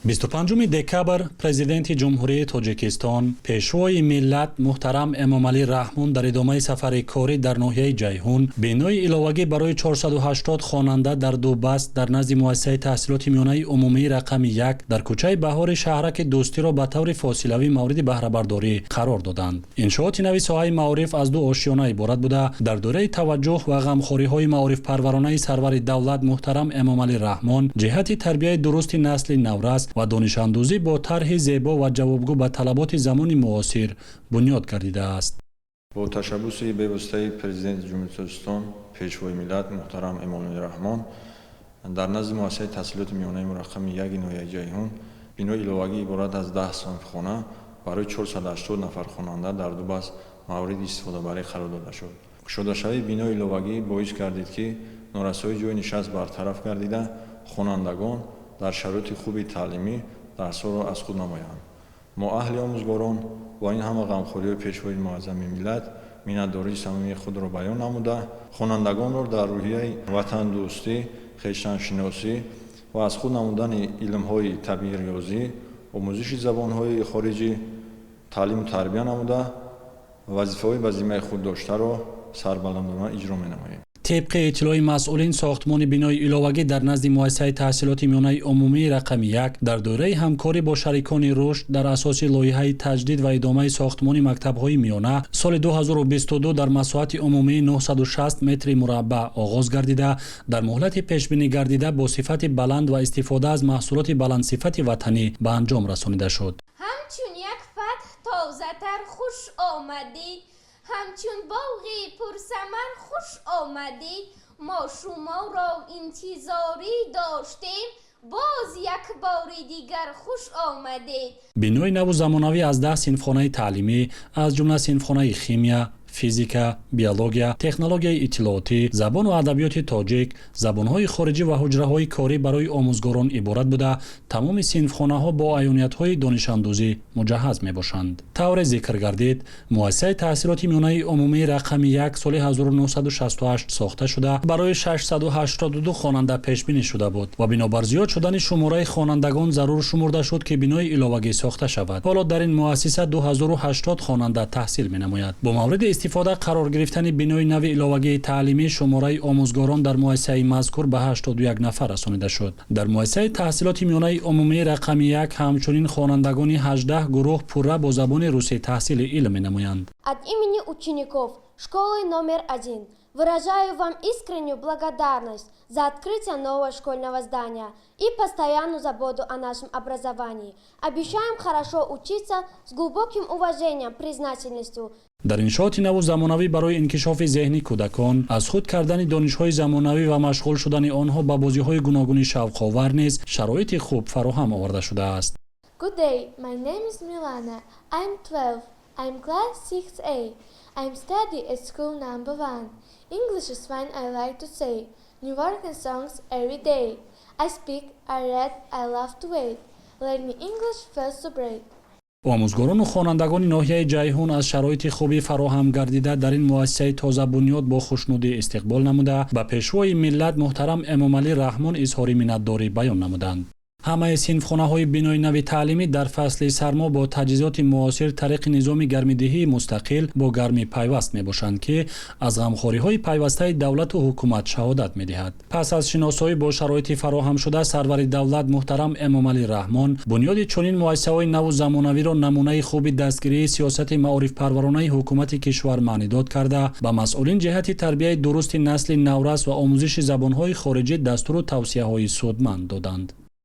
25 декабр Президенти Ҷумҳурии Тоҷикистон, Пешвои миллат муҳтарам Эмомалӣ Раҳмон дар идомаи сафари корӣ дар ноҳияи Ҷайҳун бинои иловагӣ барои 480 хонанда дар ду баст дар назди муассисаи таҳсилоти миёнаи умумии рақами 1 дар кӯчаи Баҳори шаҳраки Дӯстиро ба таври фосилавӣ мавриди баҳрабардорӣ қарор доданд. Иншооти нави соҳаи маориф аз ду ошёна иборат буда, дар доираи таваҷҷӯҳ ва ғамхориҳои маорифпарваронаи сарвари давлат муҳтарам Эмомалӣ Раҳмон ҷиҳати тарбияи дурусти насли наврас ва донишандӯзӣ бо тарҳи зебо ва ҷавобгӯ ба талаботи замони муосир бунёд гардидааст. Бо ташаббуси бевоситаи Президенти Ҷумҳурии Тоҷикистон, Пешвои миллат муҳтарам Эмомалӣ Раҳмон дар назди муассисаи таҳсилоти миёнаи рақами 1-и ноҳияи Ҷайҳун бинои иловагӣ иборат аз 10 синфхона барои 480 нафар хонанда дар ду баст мавриди истифодабарӣ қарор дода шуд. Кушодашавии бинои иловагӣ боис гардид, ки норасоии ҷойи нишаст бартараф гардида, хонандагон дар шароити хуби таълимӣ дарсҳоро аз худ намоянд. Мо, аҳли омӯзгорон, бо ин ҳама ғамхориҳои Пешвои муаззами миллат миннатдории самимии худро баён намуда, хонандагонро дар рӯҳияи ватандӯстӣ, хештаншиносӣ ва аз худ намудани илмҳои табиӣ, риёзӣ, омӯзиши забонҳои хориҷӣ таълиму тарбия намуда, вазифаҳои ба зиммаи худ доштаро сарбаландона иҷро менамоем. Тибқи иттилои масъулин, сохтмони бинои иловагӣ дар назди муассисаи таҳсилоти миёнаи умумии рақами 1 дар доираи ҳамкорӣ бо шарикони рушд дар асоси лоиҳаи таҷдид ва идомаи сохтмони мактабҳои миёна соли 2022 дар масоҳати умумии 960 метри мураббаъ оғоз гардида, дар муҳлати пешбинӣ гардида бо сифати баланд ва истифода аз маҳсулоти баландсифати ватанӣ ба анҷом расонида шуд. Ҳамчун як фатҳ тозатар хуш омадед, ҳамчун боғи пурсамар хуш омадед. Мо шуморо интизорӣ доштем, боз як бори дигар хуш омадед. Бинои наву замонавӣ аз 10 синфхонаи таълимӣ, аз ҷумла синфхонаи химия, физика, биология, технологияи иттилоотӣ, забону адабиёти тоҷик, забонҳои хориҷӣ ва ҳуҷраҳои корӣ барои омӯзгорон иборат буда, тамоми синфхонаҳо бо аёниятҳои донишандӯзӣ муҷаҳҳаз мебошанд. Тавре зикр гардид, муассисаи таҳсилоти миёнаи умумии рақами 1 соли 1968 сохта шуда, барои 682 хонанда пешбинӣ шуда буд ва бинобар зиёд шудани шумораи хонандагон зарур шумурда шуд, ки бинои иловагӣ сохта шавад. Ҳоло дар ин муассиса 2080 хонанда таҳсил менамояд. Бо мавриди истифода қарор гирифтани бинои нави иловагии таълимӣ шумораи омӯзгорон дар муассисаи мазкур ба 81 нафар расонида шуд. Дар муассисаи таҳсилоти миёнаи умумии рақами 1 ҳамчунин хонандагони 18 гурӯҳ пурра бо забони русӣ таҳсили илм менамоянд. От имени учеников школы номер 1 выражаю вам искреннюю благодарность за открытие нового школьного здания и постоянную заботу о нашем образовании. Обещаем хорошо учиться с глубоким уважением, признательностью. Дар иншооти наву замонавӣ барои инкишофи зеҳни кӯдакон, аз худ кардани донишҳои замонавӣ ва машғул шудани онҳо ба бозиҳои гуногуни шавқовар низ шароити хуб фароҳам оварда шудааст. Good day, my name is Milana. I'm 12. I'm class 6A. I'm study at school number 1. English is fine, I like to say. New words and songs every day. I speak, I read, I love to wait. Learning English feels so great. Омӯзгорону хонандагони ноҳияи Ҷайҳун аз шароити хуби фароҳам гардида дар ин муассисаи тозабунёд бо хушнудӣ истиқбол намуда, ба Пешвои миллат муҳтарам Эмомалӣ Раҳмон изҳори миннатдорӣ баён намуданд. Ҳамаи синфхонаҳои бинои нави таълимӣ дар фасли сармо бо таҷҳизоти муосир тариқи низоми гармидиҳии мустақил бо гармӣ пайваст мебошанд, ки аз ғамхориҳои пайвастаи давлату ҳукумат шаҳодат медиҳад. Пас аз шиносоӣ бо шароити фароҳамшуда, сарвари давлат муҳтарам Эмомалӣ Раҳмон бунёди чунин муассисаҳои наву замонавиро намунаи хуби дастгирии сиёсати маорифпарваронаи ҳукумати кишвар маънидод карда, ба масъулин ҷиҳати тарбияи дурусти насли наврас ва омӯзиши забонҳои хориҷӣ дастуру тавсияҳои судманд доданд.